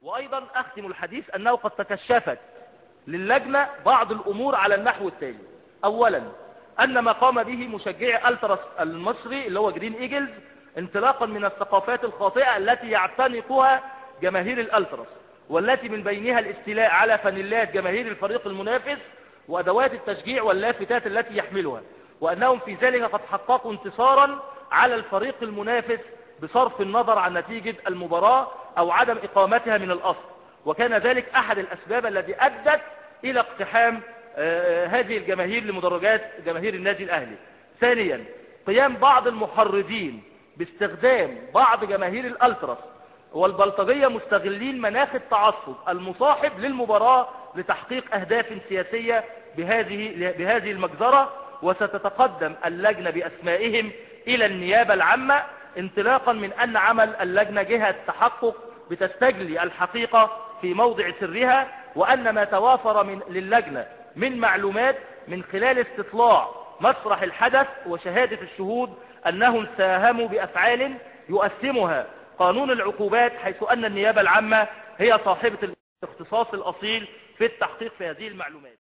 وأيضا أختم الحديث أنه قد تكشفت للجنة بعض الأمور على النحو التالي. أولا، أن ما قام به مشجعي ألتراس المصري اللي هو جرين إيجلز انطلاقا من الثقافات الخاطئة التي يعتنقها جماهير الألتراس، والتي من بينها الاستيلاء على فانيلات جماهير الفريق المنافس وأدوات التشجيع واللافتات التي يحملها، وأنهم في ذلك قد حققوا انتصارا على الفريق المنافس بصرف النظر عن نتيجة المباراة أو عدم إقامتها من الأصل، وكان ذلك أحد الأسباب التي أدت إلى اقتحام هذه الجماهير لمدرجات جماهير النادي الأهلي. ثانيا، قيام بعض المحرضين باستخدام بعض جماهير الألتراس والبلطجية مستغلين مناخ التعصب المصاحب للمباراة لتحقيق أهداف سياسية بهذه المجزرة، وستتقدم اللجنة بأسمائهم إلى النيابة العامة، انطلاقا من أن عمل اللجنة جهة تحقق بتستجلي الحقيقة في موضع سرها، وأن ما توافر للجنة من معلومات من خلال استطلاع مسرح الحدث وشهادة الشهود أنهم ساهموا بأفعال يؤسمها قانون العقوبات، حيث أن النيابة العامة هي صاحبة الاختصاص الأصيل في التحقيق في هذه المعلومات.